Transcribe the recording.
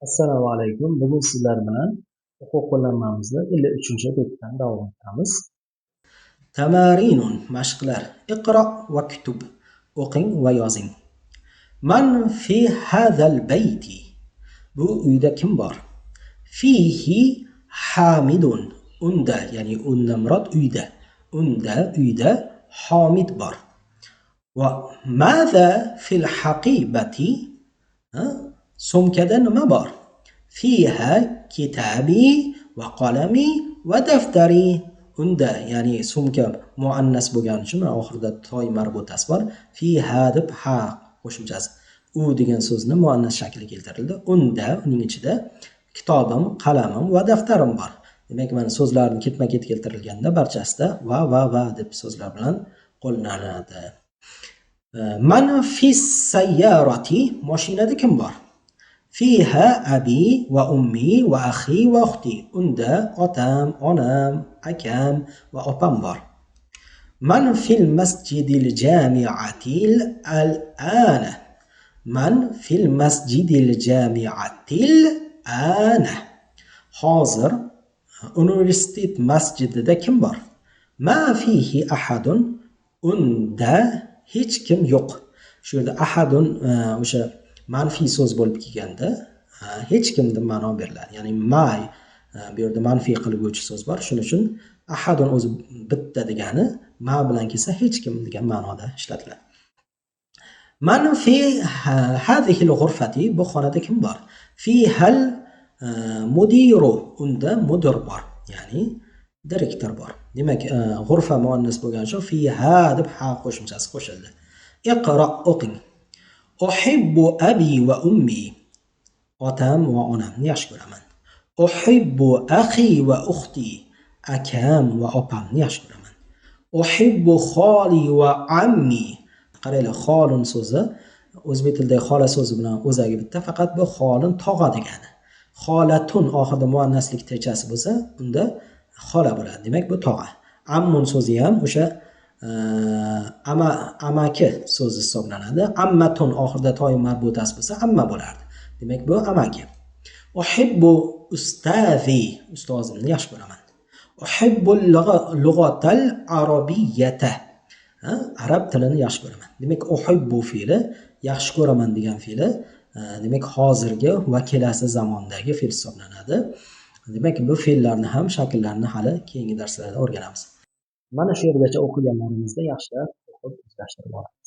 Assalomu alaykum. Bugun sizlar bilan o'quv qo'llanmamizni 53-betdan davom ettiramiz. Tamarinun, mashqlar. Iqro vaktub. O'qing va yozing. Man fi hazal bayti. Bu uyda kim bor? Fihi Hamidun. Unda, ya'ni undan murod uyda. Unda, uyda Homid bor. Va maza fil haqibati? Sumkada nima bor? Fiha kitabi va qalami va daftari. Unda, ya'ni sumka muannas bo'lgani uchun mana oxirida toy marbutasi bor. Fiha deb ha qo'shimchasi. U degan so'zni muannas shakli keltirildi. Unda, uning ichida kitobim, qalamim va daftarim bor. Demak, mana so'zlarni ketma-ket keltirilganda barchasida va va va deb so'zlar bilan qo'llaniladi. Man fis sayyarati, mashinada kim bor? Fiha abi va ummi va axi va uxti. Unda otam, onam, akam va opam bor. Man fil masjidil jami'atil al-ana. Man fil masjidil jami'atil ana. Hozir universitet masjidida kim bor? Ma fihi ahadun. Unda hech kim yo'q. Shu yerda ahadun o'sha manfiy so'z bo'lib kelganda hech kim deb ma'no beriladi. Ya'ni ma bu yerda manfiy qilguvchi so'z bor. Shuning uchun ahadun o'zi bitta degani, ma bilan kelsa hech kim degan ma'noda ishlatiladi. Man fi hadhihi al-ghurfati, bu xonada kim bor? Fihal mudiru, unda mudir bor, ya'ni direktor bor. Demak, g'urfa muannas bo'lgani uchun fiha deb ha qo'shimchasi qo'shildi. Iqro, o'qing. Uhibbu abi va ummi. Otam va onamni yaxshi ko'raman. Uhibbu akhi va uxti. Akam va opamni yaxshi ko'raman. Uhibbu xoli va ammi. Qaranglar, xolun so'zi o'zbek tilidagi xola so'zi bilan o'zagi bitta, faqat bu xolun tog'a degani. Xolatun oxirida muannaslik techasi bo'lsa, unda xola bo'ladi. Demak, bu tog'a. Ammun so'zi ham o'sha ama, amaki so'zi hisoblanadi. Ammatun oxirida toy marbutasi bo'lsa, amma bo'lardi. Demak, bu amaki. Uhibbu ustazi, ustozimni yaxshi ko'raman. Uhibbu lug'atal arabiyyata. Arab tilini yaxshi ko'raman. Demak, uhibbu fe'li yaxshi ko'raman degan fe'li, demak, hozirgi va kelasi zamondagi fe'l hisoblanadi. Demak, bu fe'llarni ham shakllarini hali keyingi darslarda o'rganamiz. Mana shu yergacha o'qiganlarimizda yaxshilab o'qib o'zlashtirib olamiz.